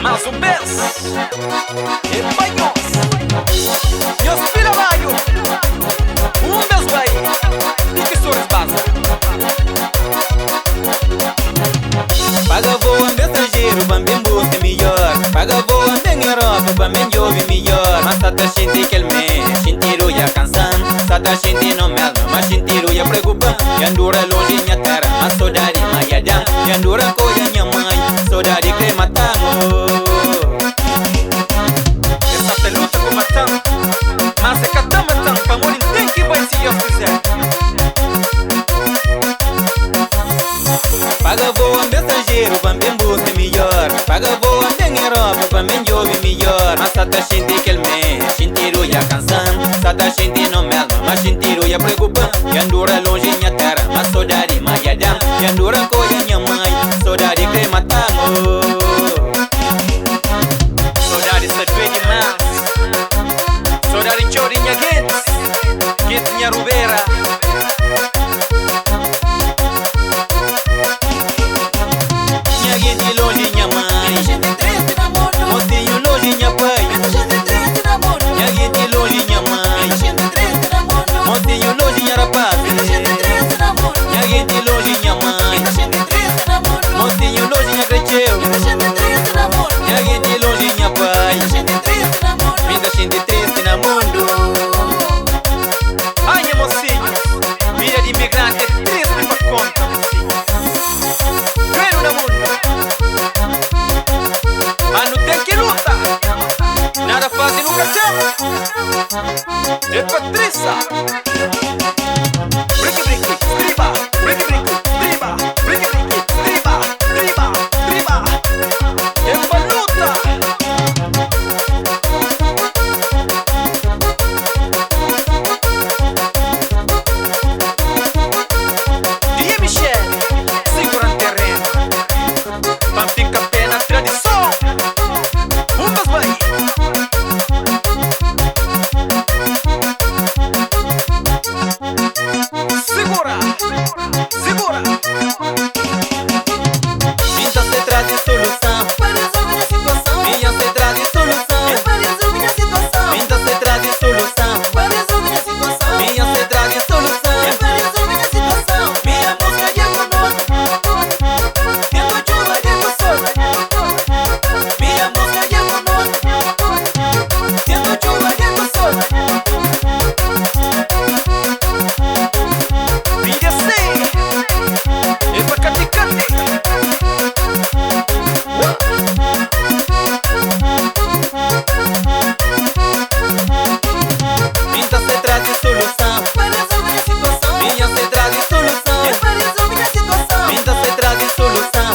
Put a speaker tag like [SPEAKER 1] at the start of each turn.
[SPEAKER 1] Más un bes é pa nhos. Nhos pila badju un bes bai ti ki soris baza.
[SPEAKER 2] Paga voa N ben stranjeru pa N ben buska midjór. Paga voa N ben Europa pa N ben djobe midjór. Ma sa ta xinti kel mé, xintidu dja kansa-m. Sa ta xinti no mesmu, ma xintidu dja preokupa-m. Dja N dura lonji nha téra, ma sodadi ma dja da-m. Dja N dura ku odja nha mãe, sodadi kre mata-m, oh.
[SPEAKER 1] Es sa ta luta ku mata-m, mas e ka ta mata-m. Pamodi N ten ki bai si Deus kizer.
[SPEAKER 2] Paga voa N ben stranjeru pa N ben buska midjór. Paga voa N ben Europa pa N ben djobe midjór. Ma sa ta xinti kel mé, xintidu dja kansa-m. Sa ta xinti no mesmu, ma xintidu dja preokupa-m. Dja N dura lonji nha téra, ma sodadi ma dja da-m. Dja N dura ku odja nha mãe, sodadi kre mata-m, oh.
[SPEAKER 1] Sodadi sta due dimás. Sodadi txeu di nha gentis, gentis nha rubera.
[SPEAKER 2] Nha genti lonji nha mãe, mosinhu lonji nha pai. Nha genti lonji nha mãe, mosinhu lonji nha rapaz. Nha genti lonji nha mãe, mosinhu lonji nha kretxeu. Nha genti lonji nha pai, mi ta xinti tristi na mundu.
[SPEAKER 1] Ai nha mosinhu, vida di imigranti é tristi pa konta, mosinhu. Duedu na mundu, ma nu ten ki luta. Nada fásil nu ka ten. É Patrisa. Briki briki, striba, briki briki, striba, briki briki, striba, striba, striba. É pa luta. Dia Michel, siguran terrenu pa N finka pé na tradison. Un bes bai. Sigura, sigura.
[SPEAKER 2] Mi ta se tras di soluson. Mi ya se tras di soluson. Mi ta se tras di soluson. Mi ya se tras di soluson. Minha música dia ku noti, dia ku txuba, dia ku sol. Minha música dia ku noti, dia ku txuba, dia ku sol.
[SPEAKER 1] Vida si é pa kati-kati.
[SPEAKER 2] Mi ta se tras di soluson. Mi ya se tras di soluson. Mi ta se tras di soluson.